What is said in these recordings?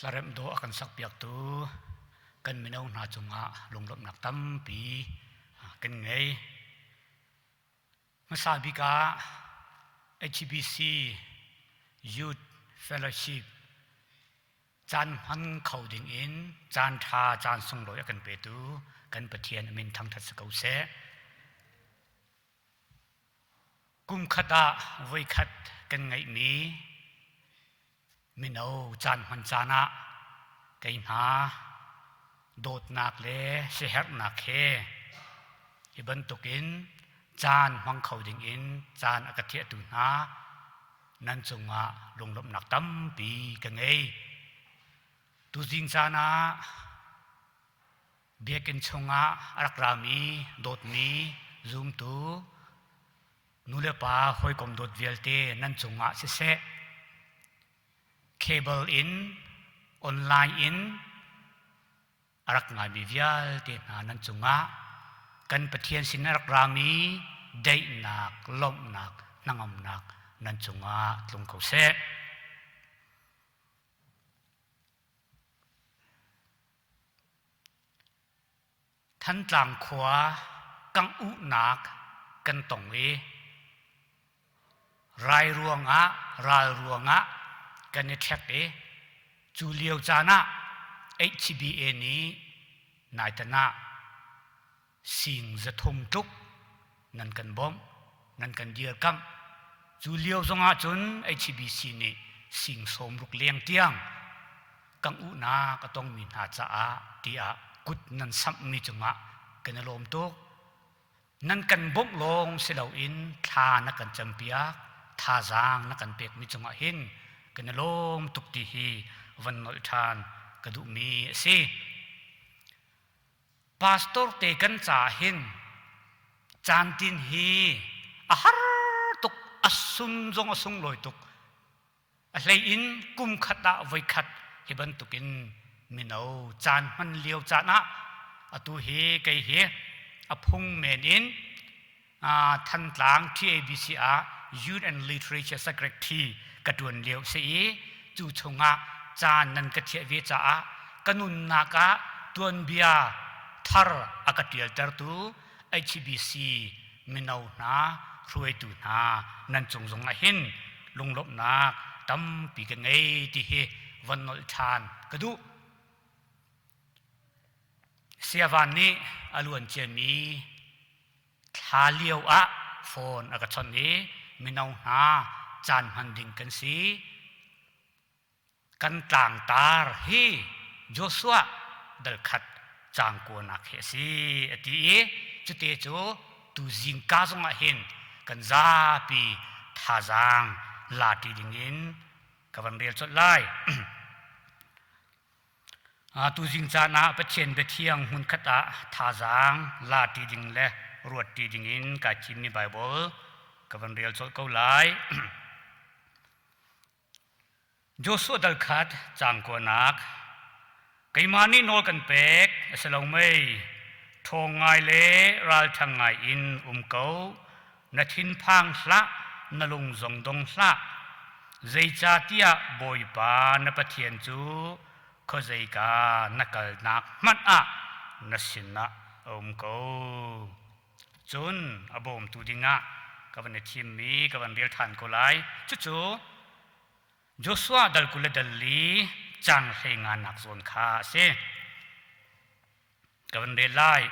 Hlaremh dawh a kan sakpiaktu kan mino hna cungah lunglawmhnak tampi kan ngei. Hmasa bik ah HBC Youth Fellowship caan hman kho ding in caan ṭha caan sunglawi a kan petu kan Pathian a min thangṭhat si ko seh. Kum khat ah voikhat kan ngeihmi mino caan hman caan ah kei hna dawtnak le siaherhnak he hi bantukin caan hmang kho ding in caan a ka thiahtu hna nan cungah lunglawmhnak tampi ka ngei. Tuzing caan ah biakinn chungah a rak rami dawtmi zumtu nulepa hawikom dawt vialte nan cungah siseh cable in online in a rak ngaimi vialte hna nan cungah kan Pathian sin a rak rami daihnak, lawmhnak, hnangamnak nan cungah tlung ko seh. Thantlang khua kangh uhnak kan tong i rai ruangah ral ruangah kan i ṭhek i cu lio caan ah HBA nih naitan ah sing 300 tluk nan kan bawmh nan kan dirkamh cu lio zongah cun HBC nih sing 60 leng tiang kangh uhnak a tongmi hna caah tiah kut nan samhmi cungah kan i lawm tuk. Nan kan bawmh lawng si loin thla na kan campiak, thazaang na kan pekmi cungah hin kan i lawm tuk ti hi van nolh ṭhan ka duhmi a si. Pastor te kan caah hin caantin hi a har tuk, a sung zong a sunglawi tuk. A hlei in kum khat ah voikhat hi bantukin mino caan hman lio caan ah atu hi kei hi a phung men in Thantlang TABC ah Youth and Literature Secretary ka ṭuan lio si i cu chungah caan nan ka thiah ve caah ka nunnak ah tuanbia thar a ka ṭialtertu HBC mino hna hruaitu hna nan cung zong ah hin lunglawmhnak tampi ka ngei ti hi von nolh ṭhan ka duh. Siavan nih a luan ciami thla lio ah phone a ka chawnh i mino hna caan hman ding kan si. Kan tlangtar hi Joshua dal khat caang kuanak hi a si a ti i cute cu tu zingka zongah hin kan zapi thazaang la ṭi dingin ka van rel colh lai. Tuzing caan ah Pathian biathiang hmunkhat ah thazaang la ṭi ding le ruat ṭi dingin kai thimmi Baibal ka van rel colh ko lai. Joshua dal khat caang kuanak Keimah nih nawl kan pek a si lo mei ṭhawng ngai le ralṭhang ngai in um ko na thinphang hlah na lung zong dong hlah zeicahtiah Bawipa na Pathian cu khuazeika na kalnak hmanh ah na sinah a um ko cun a bawmtu dingah ka van i thimmi ka van rel ṭhan ko lai cucu Joshua dal 24 cang hlei nganak zawn kha a si. Ka van rel lai.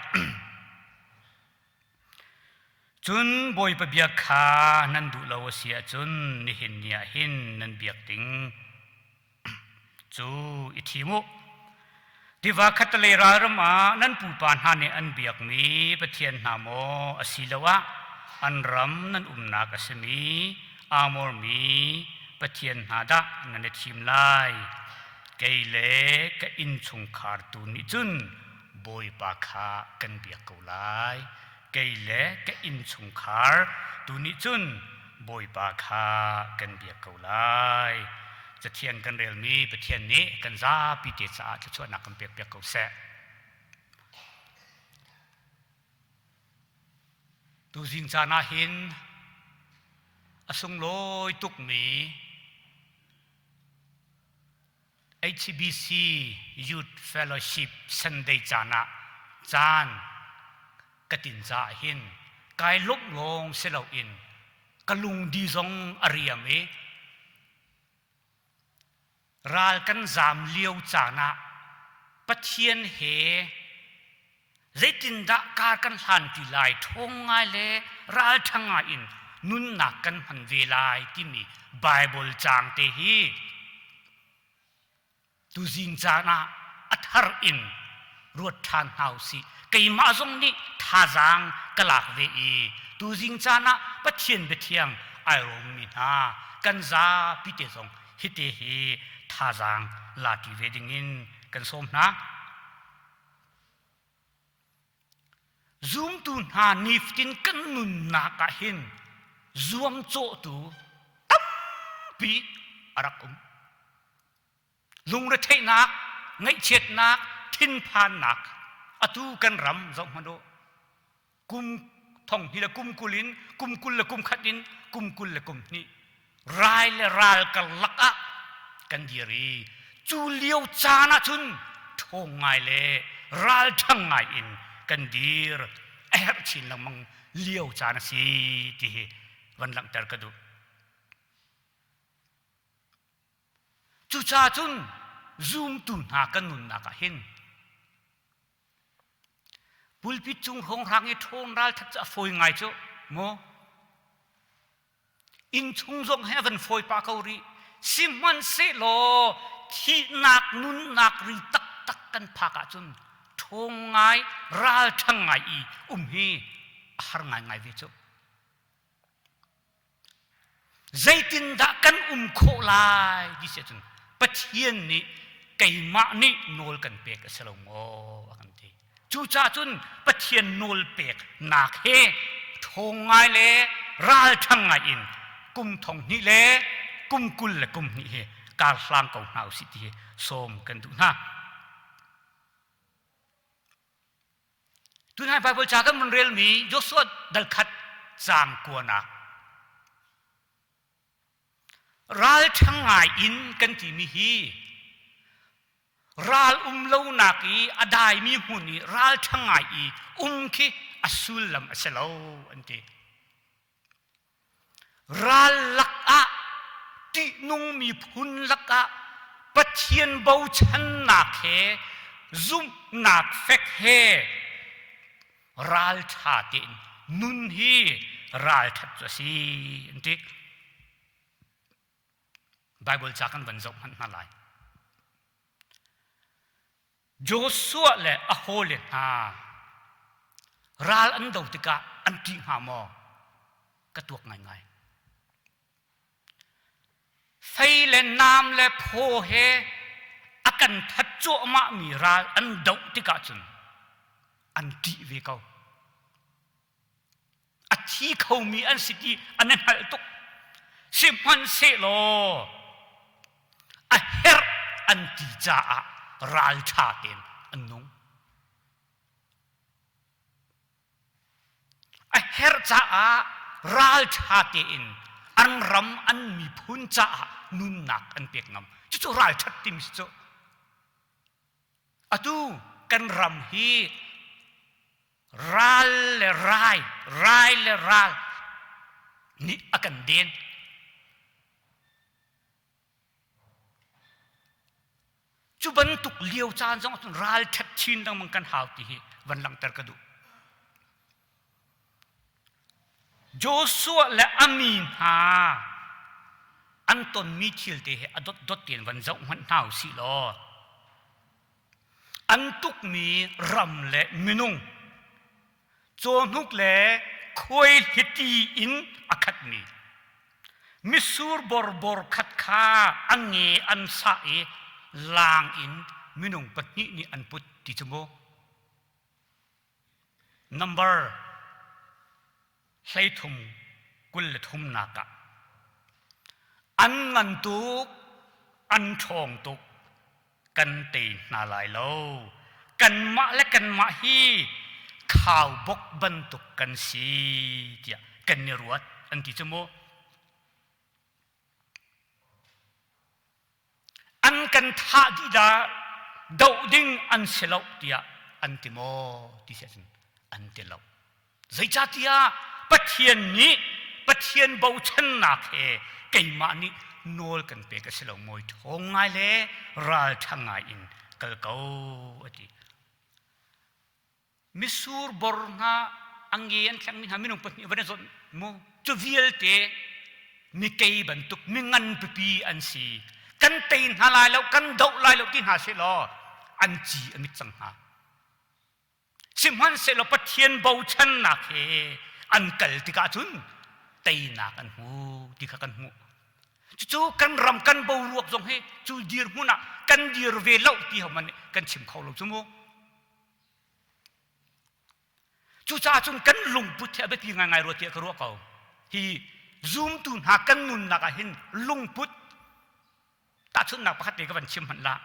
Cun Bawipa bia kha nan duh lo a si ahcun nihin ni ah hin nan biak ding cu i thim u. Tiva khattelei ralram ah nan pupa hna nih an biakmi pathian hna maw asiloah an ram nan umnak a simi Amor mi pathian hna dah nan i thim lai? Kei le ka innchungkhar tu nih cun Bawipa kha kan biak ko lai. Kei le ka innchungkhar tu nih cun Bawipa kha kan biak ko lai. Cathiang kan relmi Pathian nih kan zapi te caah thluachuahnak kan pekpiak ko seh. Tuzing caan ah hin a sunglawi tukmi HBC Youth Fellowship Sunday caan ah caan ka tin caah hin kai lawmh lawng si loin ka lungdi zong a riam i ral kan zaam lio caan ah Pathian he zeitindah kar kan hlanṭi lai ṭhawng ngai le ralṭha ngai in nunnak kan hman ve lai timi Baibal caang te hi tuzing caan ah a thar in ruat ṭhan hna usih. Keimah zong nih thazaang ka lak ve i tuzing caan ah Pathian biathiang ai rawmmi hna kan zapi te zong hite hi thazaang la ṭi ve dingin kan sawm hna. Zumtu hna nifatin kan nunnak ah hin zuamcawhtu tampi a rak um. Lungretheihnak, ngaihchiatnak, thinphannak atu kan ram zoh hmanh u. Kum thong hnih le kum 20 in kum 21 in kum 22 rai le ral karlak ah kan dir i cu lio caan ah cun ṭhawng ngai le ralṭhang ngai in kan dir a herh chin lengmang lio caan a si ti hi van langhter ka duh. Cucaah cun zumtu hna kan nunnak ah hin pulpit cung hrawnghrang i ṭhawn ralṭhat cu a fawi ngai cu maw? Innchung zong he a van fawi pah ko rih. Sihmanhsehlaw thihnak nunnak ri taktak kan phak ahcun ṭhawng ngai, ralṭhang ngai i um hi a har ngaingai ve cu. Zeitindah kan um khawh lai ti si ahcun Pathian nih keimah nih nawl kan pek a si lo maw a kan ti. Cucaah cun Pathian nawl peknak he ṭhawng ngai le ralṭhang ngai in kum thong hnih le kum 22 hi kar hlang ko hna usih ti hi sawm kan duh hna. Tunai Bible ca kan vun relmi Joshua dal khat caang kuanak ralṭha ngai in kan timi hi ral um lonak i a daimi hmun i ralṭha ngai i um khi a sullam a si lo an ti. Ral lakah ṭihnung miphun lakah Pathian bochannak he zumhnak fek he ralṭha tein nun hi ralṭhat cu a si an ti. Bible ca kan van zoh hmanh hna lai. Joshua le a hawile hna ral an do tikah an ṭih hnga maw? Ka tuak ngaingai. Fei le nam le phaw he a kan that cuahmahmi ral an doh tikah cun an ṭih ve ko. A thi khomi an si ti an i hngalh tuk. Sihmanhsehlaw a herh an ti caah ralṭha tein an nung. A herh caah ralṭha tein an ram an miphun caah nunnak an pek ngam. Cucu ralṭhat timi si cu. Atu kan ram hi ral le rai, rai le ral nih a kan den. Cu bantuk lio caan zong ahcun ral ṭhat chin lengmang kan hau ti hi van langhter ka duh. Joshua le a mi hna an tonmi thil te hi a dotdot tein van zoh hmanh hna u sih law an tukmi ram le minung cawhnuk le khuaihliti in a khatmi mitsur borbor khat kha a nge an sah i laang in minung pahnih nih an put ti cu mu. Number 13 23nak ah an ngan tuk an ṭhawng tuk kan tei hna lai lo. Kanmah le kanmah hi khaubawk bantuk kan si tiah kan i ruat an ti cu mu. An kan thah dih dah doh ding an si lo tiah an ti maw ti si ahcun an ti lo. Zeicahtiah Pathian nih Pathian bochannak he keimah nih nawl kan pek a si lo mawi ṭhawng ngai le ralṭha ngai in kal ko a ti. Misur bor hna a nge an thlengmi hna minung pahnih van i zawnh mu cu vialte mikei bantuk mi ngan pipi an si. Kan tei hna lai lo, kan doh lai lo ti hna seh law an ci a mit cang hna. Sihmanhsehlaw Pathian bochannak he an kal tikah cun teinak an hmu ti kha kan hmuh. Cucu kan ram kan boruak zong hi cu dirhmun ah kan dir ve lo ti ho man kan chim kho lo cu mu. Cucaah cun kan lungput hi a biapi ngaingai rua tiah ka ruah ko. Hi zumtu hna kan nunnak ah hin lungput tahchunhnak pakhat te ka van chim hmanh lah.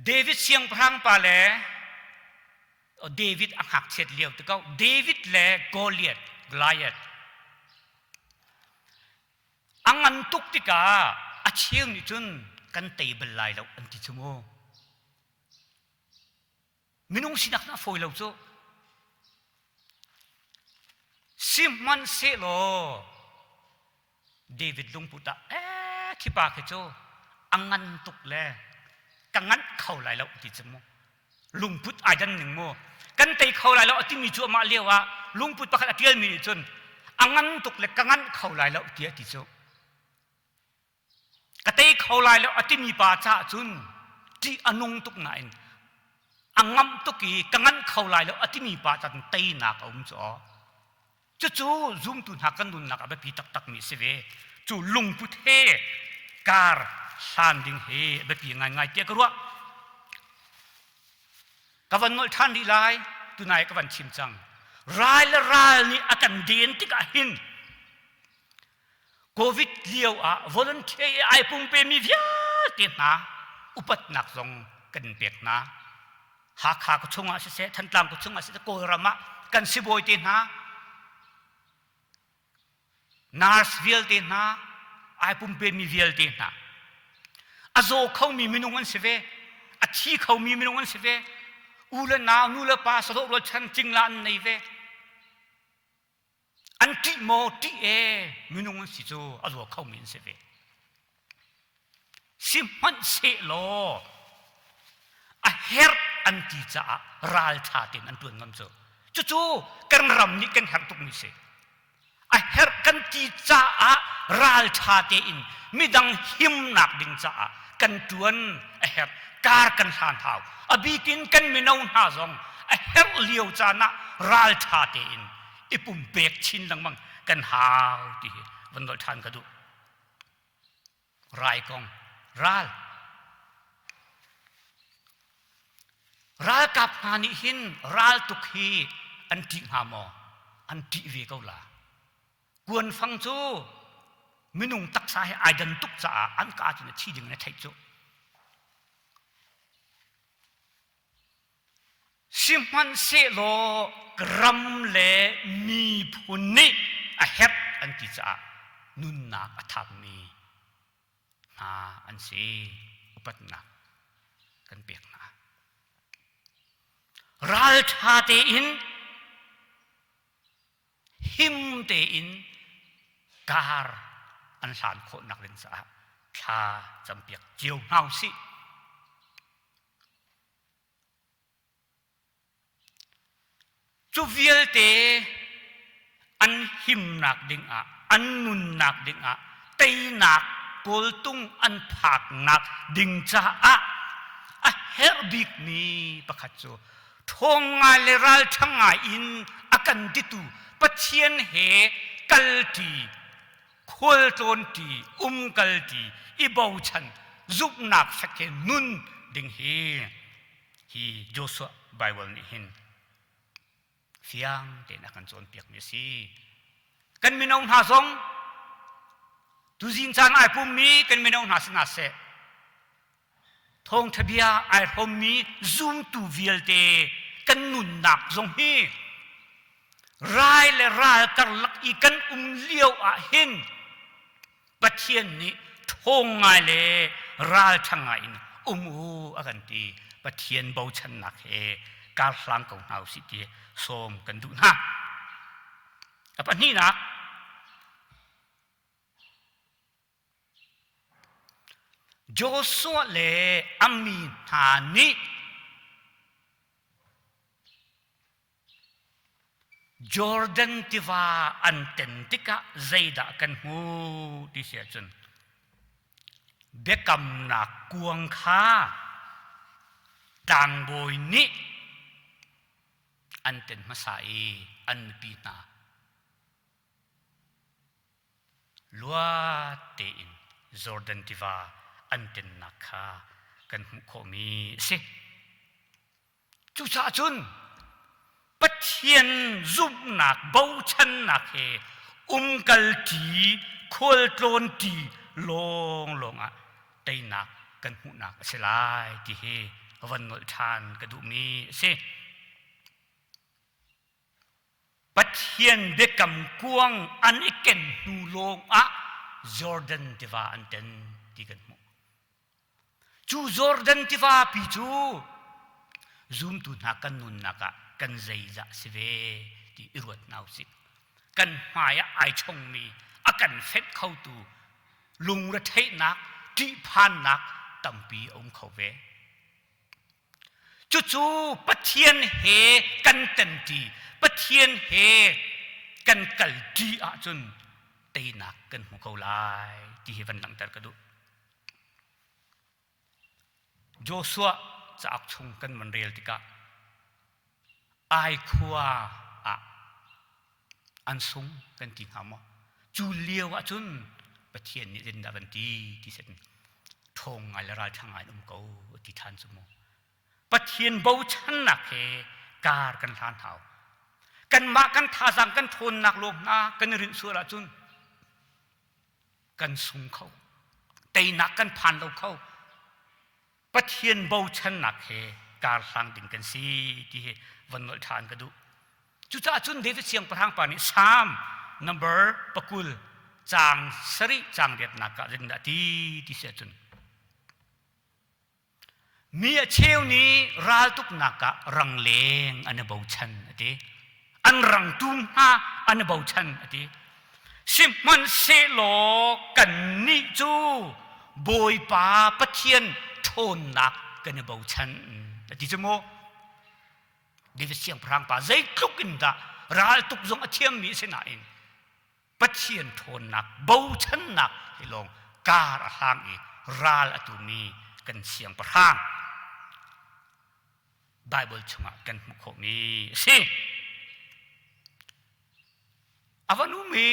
David siangpahrang pa le David a ngakchiat lio ti ko David le Goliath Goliath a ngan tuk tikah a cheu nih cun kan tei bal lai lo an ti cu mu. Minung sinak a fawi lo cu. Sihmanhsehlaw David lungput ah ee khi pa khi cu a ngan tuk le ka nganh kho lai lo ti cu mu. Lungput ai dan ning mu. Kan tei kho lai lo a timi cu amah lio ah lungput pakhat a tialmi nih cun a ngan tuk le ka nganh kho lai lo ti a ti cu. Ka tei kho lai lo a timi pa caah cun ṭih a nung tuk nain a ngamh tuk i ka nganh kho lai lo a timi pa caah cun teinak a um cu aw. Cucu zumtu hna kan nunnak a biapi taktakmi a si ve. Cu lungput he kar hlan ding hi a biapi ngaingai tiah ka ruah. Ka van nolh ṭhan rih lai, tunai ka van chim cang. Ral le ral nih a kan den tikah hin Covid lio ah volunteer i ai pumpemi vialte hna upatnak zong kan pek hna. Hakha ka chungah siseh, Thantlang ka chungah siseh, Kawlram ah kan sibawi te hna, nurse vialte hna, ai pumpemi vialte hna. A zaw khomi minung an si ve, a thi khomi minung an si ve, u le nau, nu le pa, sahlawh rualchan cingla an nei ve. An ṭih maw ṭih e minung an si cu a zaw khomi an si ve. Sihmanhsehlaw a herh an ti caah ralṭha tein an ṭuan ngam cu. Cucu kan ram nih kan herh tukmi si. A herh kan ti caah ralṭha tein midang himnak ding caah kan ṭuan a herh. Kar kan hlan hau. A bikin kan mino hna zong a herh lio caan ah ralṭha tein i pumpek chin lengmang kan hau ti hi van nolh ṭhan ka duh. Rai kong ral ralkap hna nih hin raltuk hi an ṭih hnga maw? An ṭih ve ko la. Kuanfang cu minung taksa he ai dan tuk caah an ka cun a thi ding in a theih cu. Sihmanhsehlaw ram le miphun nih a herh an ti caah nunnak a thapmi hna an si. Upatnak kan pek hna. Ralṭha tein him tein kar an hlan khawhnak ding caah thla campiak cio hna usih. Cu vialte an himnak dingah, an nunnak dingah, teinak kawltung an phaknak ding caah a herh bikmi pakhat cu ṭhawng ngai le ralṭha ngai in a kan titu Pathian he kalṭi, khualtlawnṭi, umkalṭi, i bochan, zumhnak fek he nun ding hi hi Joshua Bible nih hin fiang tein a kan cawnpiakmi a si. Kan mino hna zong tuzing caan ai pummi kan mino hna si hna seh thawngṭha bia ai hrawmmi zumtu vialte kan nunnak zong hi rai le ral karlak i kan um lio ah hin. Pathian nih ṭhawng ngai le ralṭha ngai in um u a kan ti. Pathian bochannak he kar hlang ko hna usih ti sawm kan duh hna. A pahnihnak, Joshua le a mi hna nih Jordan tiva an ten tikah zeidah kan hmuh ti si ahcun biakamnak kuang kha tlangbawi nih an ten hmasa i an mipi hna luat tein Jordan tiva an tennak kha kan hmuh khawhmi a si. Cucaah cun Pathian zumhnak bochannak he umkalṭi khualtlawnṭi lawnglawng ah teinak kan hmuhnak a si lai ti hi van nolh ṭhan ka duhmi a si. Pathian biakam kuang an i ken hnu lawng ah Jordan tiva an ten ti kan hmuh. Cu Jordan tiva pi cu zumtu hna kan nunnak ah kan zeizah si ve ti i ruat hna usih. Kan hmai ah ai chongmi a kan fenh khotu lungretheihnak, ṭihphannak tampi a um kho ve. Cucu Pathian he kan tanṭi, Pathian he kan kalṭi ahcun teinak kan hmu ko lai ti hi van langhter ka duh. Joshua cauk chung kan van rel tikah Ai khua ah an sung kan ti hnga maw? Cu lio ahcun Pathian nih zeitindah van ti ti set ṭhawng ngai le ralṭha ngai in um ko a ti ṭhan cu mu. Pathian bochannak he kar kan hlan hau. Kanmah kan thazaang kan ṭhawnnak lawng hna kan i rinh sual ahcun kan sung kho teinak kan phan lo kho Pathian bochannak he kar hlang ding kan si ti hi von nolh ṭhan ka duh cucaah cun David siangpahrang pa nih Psalm number pakul caang sarih caang riatnak ah zeitindah ti ti si ahcun Mi a cheu nih raltuknak ah rangleng an i bochan a ti. An rangtum hna an i bochan a ti. Sihmanhsehlaw kannih cu Bawipa Pathian ṭhawnnak kan i bochan a ti cu mu. David siangpahrang pa zeitluk in dah raltuk zong a thiammi a si nain Pathian ṭhawnnak bochannak hi lawng kar a hlang i ral a tumi kan siangpahrang Baibal chungah kan hmuh khawhmi a si. A van ummi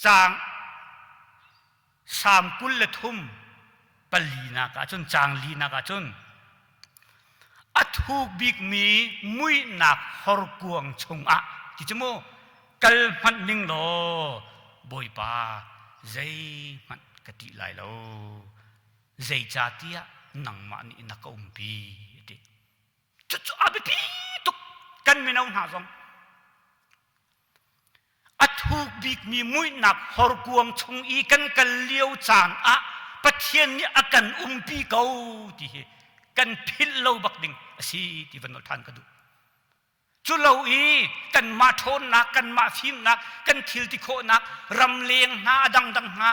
caang Salm 23 palinak ah cun caang linak ah cun a thuk bikmi muihnak horkuang chungah ti cu mu kal hmanh ning law Bawipa zeihmanh ka ṭih lai lo zeicahtiah nangmah nih na ka umpi a ti cucu a biapi tuk kan mino hna zong A thuk bikmi muihnak horkuang chung i kan kal lio caan ah Pathian nih a kan umpi ko ti hi kan philh lo bak ding a si ti van nolh ṭhan ka duh. Cu lo i kanmah ṭhawnnak, kanmah fimnak, kan thil ti khawhnak, ramleng hna, a dangdang hna,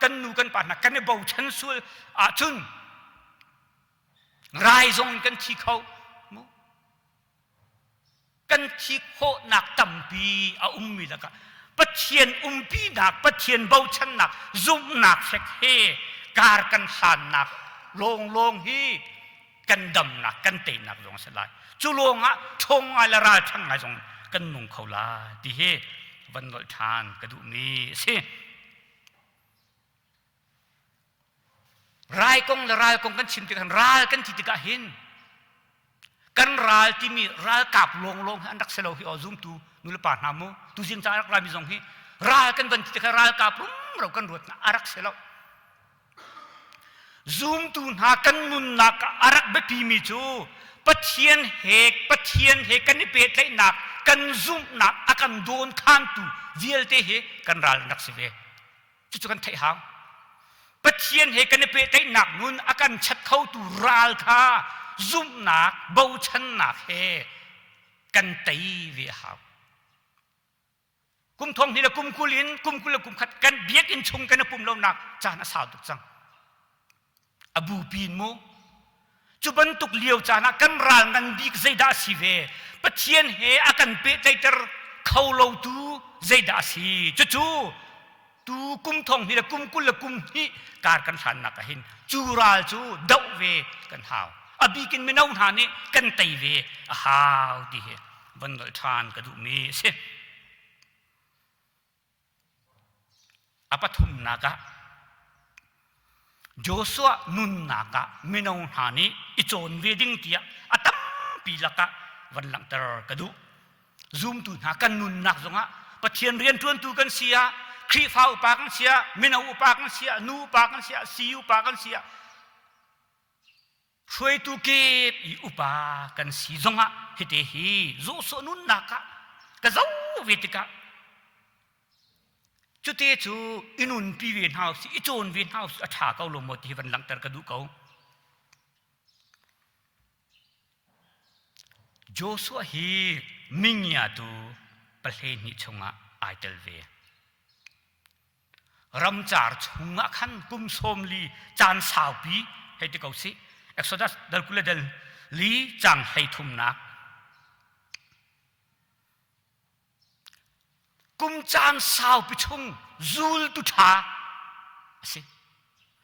kan nu kan pa hna kan i bochan sual ahcun rai zong in kan thi kho. Kan thi khawhnak tampi a ummi lakah Pathian umpinak, Pathian bochannak, zumhnak fek he kar kan hlannak lawnglawng hi kan damnak, kan teinak zong a si lai. Cu lawngah ṭhawng ngai le ralṭhang ngai zong kan nung kho lai ti hi van nolh ṭhan ka duhmi a si. Rai kong le ral kong kan chim tikah ral kan ti tikah hin kan ral timi ralkap lawnglawng hi an rak si lo hi aw zumtu nulepa hna mu tuzing ca rak rami zong hi ral kan van ti tikah ralkap rumro kan ruat hna a rak si lo zumtu hna kan nunnak ah a rak biapimi cu Pathian he Pathian he kan i pehtlaihnak kan zumhnak a kan dawnkhantu vialte hi kan ral an rak si ve. Cucu kan theih hau. Pathian he kan i pehtlaihnak nun a kan chat khotu ral kha zumhnak, bochannak he kan tei ve a hau. Kum thong hnih le kum 20 in kum 21 kan biakinn chung kan i pum lonak caan a sau tuk cang. A bupi in mu. Cu bantuk lio caan ah kan ral ngan bik zeidah a si ve? Pathian he a kan pehtlaihter kho lotu zeidah a si? Cucu tu kum thong hnih le kum 22 kar kan hlannak ah hin cu ral cu doh ve kan hau. A bik in mino hna nih kan tei ve a hau ti hi van nolh ṭhan ka duhmi a si. A pathumnak ah Joshua nunnak ah mino hna nih i cawn ve ding tiah a tampi lakah van langhter ka duh. Zumtu hna kan nunnak zongah Pathian rianṭuantu kan si ah, Khrihfa upa kan si ah, mino upa kan si ah, nu upa kan si ah, si upa kan si ah, hruaitu kip i upa kan si zongah hite hi Joshua nunnak ah ka zoh ve tikah Cute cu i nunpi ve hna usih, i cawn ve hna usih a ṭha ko lo maw ti hi van langhter ka duh ko. Joshua hi mingiatu 12 chungah ai tel ve. Ramcar chungah khan kum 40 caan saupi hei ti ko sih. Exodus dal 20 le dal li cang 33nak. Kum caan saupi chung zultu ṭha a si.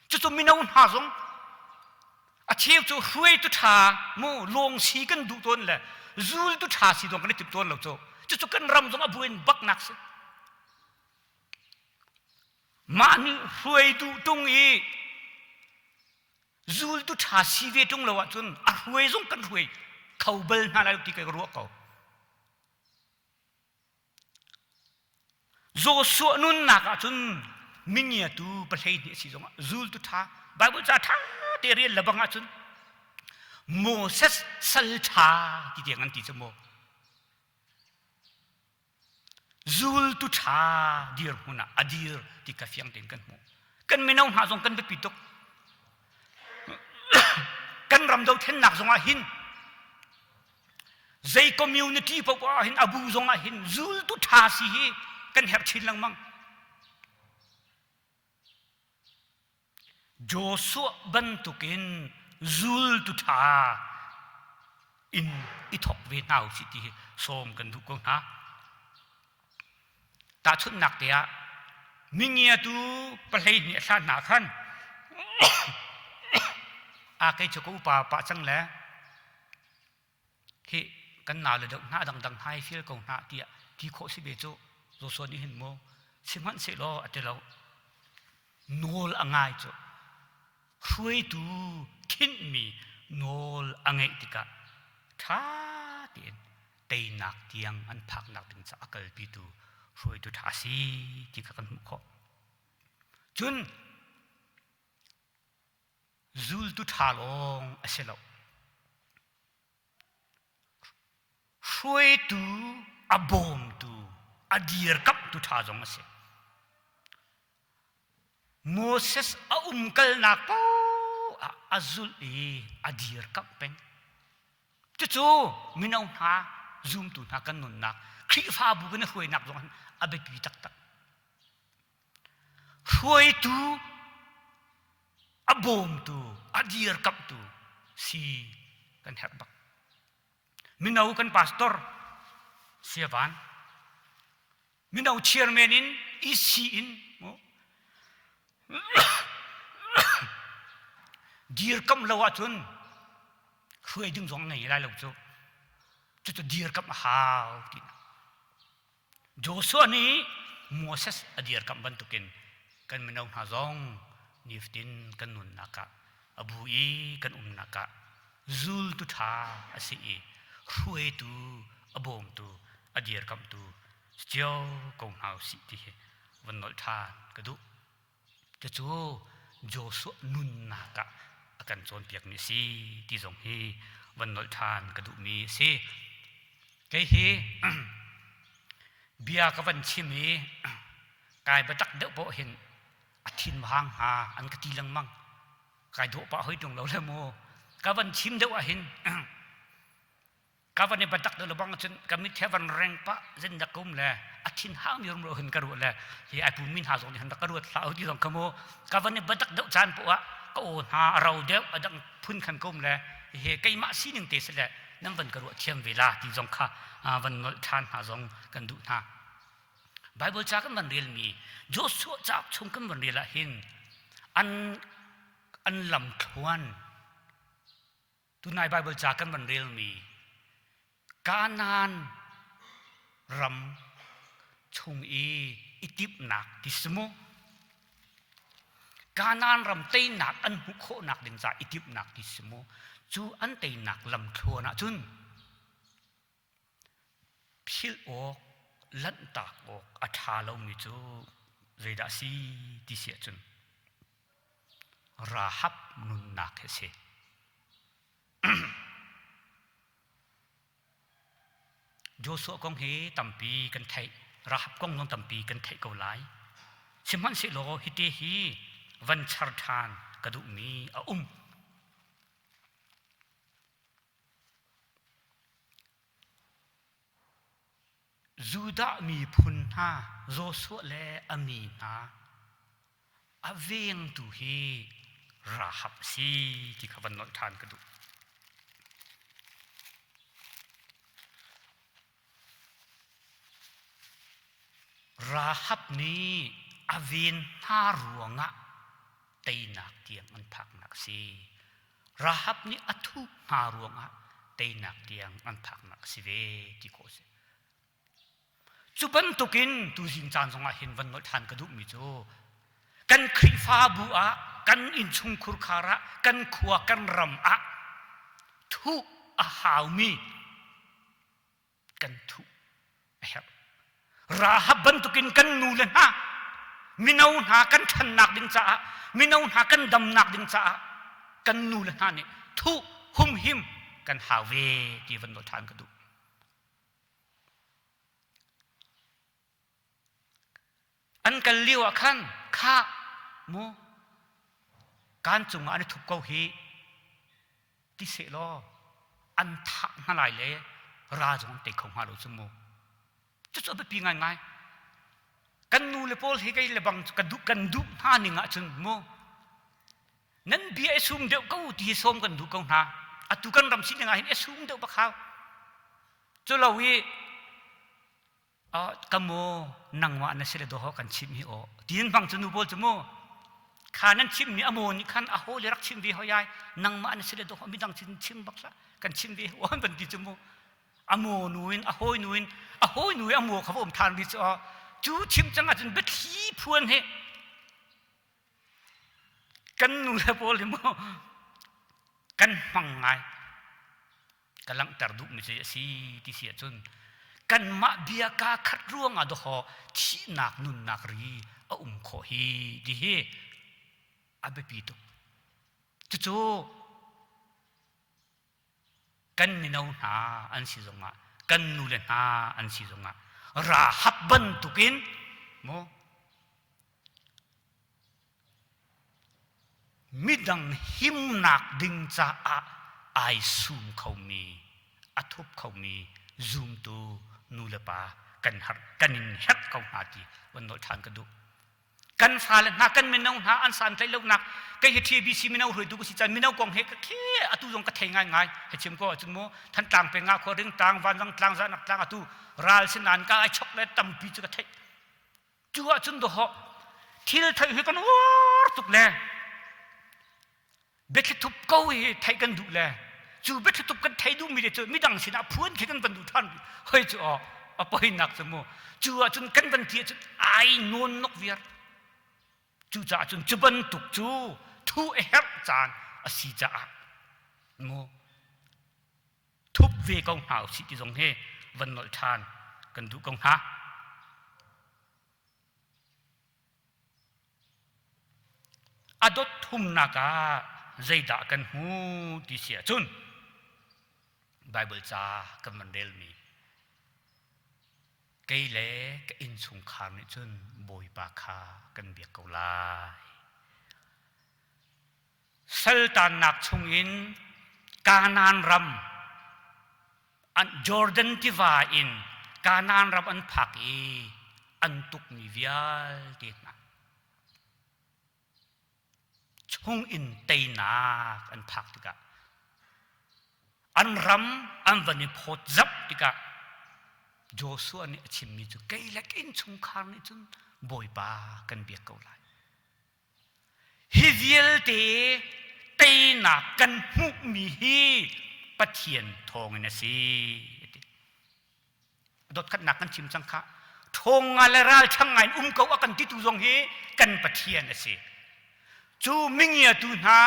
Cucu mino hna zong a cheu cu hruaitu ṭha mu lawngsi kan duh tawn le zultu ṭha si zong kan i timh tawn lo cu. Cucu kan ram zong a buin baknak si. Mah nih hruai duh ṭung i zultu ṭha si ve ṭung lo ahcun a hruai zong kan hruai kho bal hna lai lo ti ka ruah ko. Joshua nunnak ah cun mingiatu 12 a si zongah zultu ṭha Bible ca ṭha te rel le bang ahcun Moses sal ṭha ti tiang an ti cu maw zultu ṭha dirhmun ah a dir ti ka fiang tein kan hmuh. Kan mino hna zong kan biapi tuk. Kan ram dothlennak zongah hin zei community paoh ah hin abu zongah hin zultu ṭha si hi kan herh chin lengmang. Joshua bantukin zultu ṭha in i thawk ve hna usih ti hi sawm kan duh ko hna. Tahchunhnak te ah mingiatu 12 a hlan hna khan a kei cu ka upa pah cang le hi kan nau le deuh hna dangdang hna hi feel ko hna tiah ti khawh si ve cu Joshua nih hin mu sihmanhsehlaw a ti lo nawl a ngai cu hruaitu khinhmi nawl a ngeih tikah ṭha tein teinak tiang an phaknak ding caah a kalpitu hruaitu ṭha a si ti kha kan hmuh khawh. Cun zultu ṭha lawng a si lo. Hruaitu a bawmtu a dirkamhtu ṭha zong a si. Moses a umkalnak paoh ah a zulh i a dirkamh peng. Cucu mino hna zumtu hna kan nunnak Khrihfabu kan i hruainak zong a biapi taktak. Hruaitu a bawmtu a dirkamhtu si kan herh bak. Mino kan pastor Siavan mino chairman in EC in dirkamh lo ahcun hruai ding zong ngei lai lo cu cucu dirkamh a hau ti Joshua nih Moses a dirkamh bantukin kan mino hna zong nifatin kan nunnak ah a bu i kan umnak ah zultu ṭha a si i hruaitu a bawmtu a dirkamhtu cio ko hna usih ti hi van nolh ṭhan ka duh. Cucu Joshua nunnak ah a kan cawnpiakmi a si ti zong hi van nolh ṭhan ka duhmi a si. Kei hi bia ka van chim i kai biatak deuh poh hin. A thin hang hnga an ka ti lengmang. Kai dawh pah hoi ṭung lo le mu. Ka van chim deuh ahhin ka van i batak deuh lebang cun ka mit he van reng pah zin dak um le a thin hang mi rum ro hin ka ruah le hi ai pu min ha zong nih han rak ka ruat hlah ti zong kha mu ka van i batak deuh caan poah ah ka aw hna a ro deuh a dang phun khan ka um le he keimah sining te si le nan van ka ruah thiam ve la ti zong kha van nolh ṭhan hna zong kan duh hna Bible ca kan van relmi Joshua cauk chung kan van rel ah hin an an lamthluan Tunai Bible ca kan van relmi Kanaan ram chung i i timhnak ti si mu. Kanaan ram teinak an hmuh khawhnak ding ca i timhnak ti si mu. Cu an teinak lamthluan ahcun philh awk, lanhtak awk a ṭha lomi cu zeidah a si ti si ahcun Rahab nunnak hi a si. Joshua kong hi tampi kan theih. Rahab kong zong tampi kan theih ko lai. Sihmanhsehlaw hiti hi van char ṭhan ka duhmi a um. Judah miphun hna Joshua le a mi hna a vengtu hi Rahab a si ti kha van nolh ṭhan ka duh. Rahab nih a ven hna ruangah teinak tiang an phaknak a si. Rahab nih a thuh hna ruangah teinak tiang an phaknak a si ve ti khawh a si. Cu bantukin tuzing caan zongah hin van nolh ṭhan ka duhmi cu kan Khrihfabu ah, kan innchungkhur khar ah, kan khua kan ram ah thuh a haumi kan thuh a herh. Rahab bantukin kan nu le hna mino hna kan ṭhannak ding caah mino hna kan damnak ding caah kan nu le hna nih thuh humhim kan hau ve ti van nawl ṭhan ka duh. An kal lio ah khan khah mu kaan cungah an i thup ko hi ti sehlaw an thah hna lai le ra zong an tei kho hnga lo cu mu. Cucu a biapi ngaingai. Kan nu le pawl hi kei le bang ka duh kan duh hna ning ahcun mu nan bia i sum deuh ko ti hi sawm kan duh ko hna. Atu kan ram sining ah hin i sum deuh bak hau. Cu lo i ka mu nangmah na si le dawh kan chimh hi aw tiin hmang cu nu pawl cu mu kha nan chim mi a maw nih khan a haw le rak chim ve hoi ai nangmah na si le dawh midang chin chim bak hlah kan chim ve aw ban ti cu mu a maw nu in a hawi nu in a hawi nu i a maw kha va um than ri cu aw cu chim cang ahcun biathli phuan he kan nu le pawl hi mu kan hmang ngai ka langhter duhmi cu a si ti si ahcun kanmah bia kaa khat ruangah dawhaw thihnak nunnak ri a um khawh hi ti hi a biapi tuk. Cucu kan mino hna an si zongah kan nule hna an si zongah Rahab bantukin mu Midang himnak ding caah ai sum khomi, a thup khomi zumtu nu le pa kan har kan in herh ko hna ti van nawl ṭhan ka duh. Kan fale hna, kan mino hna an santlaih lonak kei hi TBC mino hruaitu ka si caan mino kong he ka khe atu zong ka thei ngaingai he chim ko ahcun mu Thantlang peng ah khua ring tlang vanrang tlang zanak tlang atu ral sinan ka ai chok le tampi cu ka theih Cu ahcun dawhawh thil theih hi kan uar tuk le biathli thup ko hi theih kan duh le cu biathli thup kan thei duhmi le cu midang sinah phuan khi kan van duh ṭhan hoi cu aw a poinak cu mu cu ahcun kan van ti ahcun ai nawn nok viar cucaah cun cu bantuk cu thu a herh caan a si caah mu thup ve ko hna usih ti zong hi van nolh ṭhan kan duh ko hna. A dot thumnak ah zeidah kan hmu ti si ahcun Bible ca kan van relmi. Kei le ka innchungkhar nih cun Bawipa kha kan biak ko lai. Saltannak chungin Kanaan ram an Jordan tiva in Kanaan ram an phak i an tukmi vialte hna chungin teinak an phak tikah an ram an van i phawt zap tikah Joshua nih a chimmi cu kei le ka innchungkhar nih cun Bawipa kan biak ko lai. Hi vialte teinak kan hmuhmi hi Pathian thawngin a si. Dawtkhatnak kan chim cang kha. Ṭhawng nga le ralṭhang ngai in um ko a kan titu zong hi kan Pathian a si. Cu mingiatu hna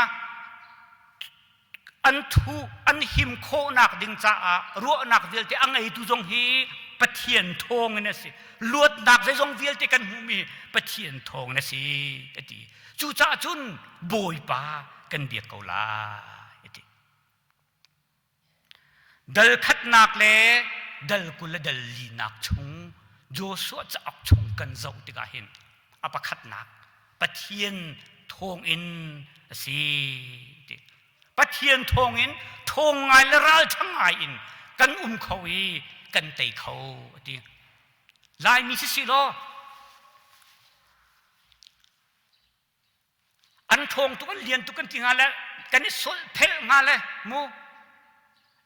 an thu an him khawhnak ding caah ruahnak vialte a ngeitu zong hi Pathian thawngin a si. Luatnak zeizong vialte kan hmuhmi Pathian thawngin a si a ti. Cucaah cun Bawipa kan biak ko lai a ti. Dal khatnak le dal 20 le dal linak chung Joshua cauk chung kan zoh tikah hin a pakhatnak Pathian thawngin a si ti. Pathian thawngin thawng ngai le ralṭha ngai in kan um kho i kan tei kho a ti. Laimi si si law An ṭhawng tuk an lian tuk kan ti hnga le kan i solh phelh hnga le mu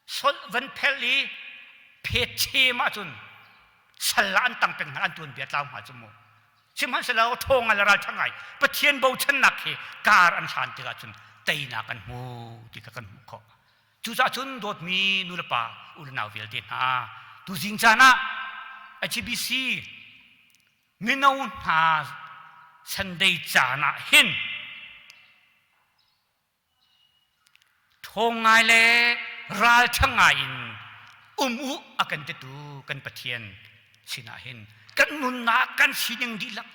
solh van phelh i phet chem ahcun sal ah an tang peng hna an tuan bia tlau hnga cu mu. Sihmanhsehlaw ṭhawng le ralṭha ngai Pathian bochannak hi kar an hlan tikah cun teinak an hmu ti kha kan hmuh khawh. Cucaah cun dawtmi nulepa u le nau vialte hna tuzing caan ah HBC Mino hna Sunday caan ah hin ṭhawng ngai le ralṭha ngai in um u a kan titu kan Pathian sinah hin kan nunnak kan sining dihlak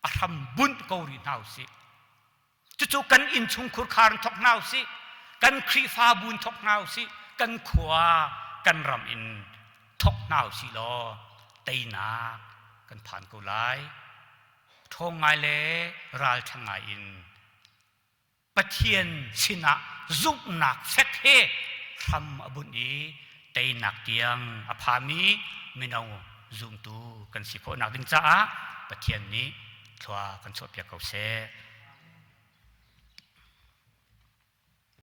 a hram bunh ko rih hna usih. Cucu kan innchungkhur khar in thawk hna usih, kan Khrihfabu in thawk hna usih, kan khua, kan ram in thawk hna usih law teinak kan phan ko lai. Ṭhawng ngai le ralṭha ngai in Pathian sinah zumhnak fek he hram a bunh i teinak tiang a phami mino zumtu kan si khawhnak ding caah Pathian nih thlua kan chuahpiak ko seh.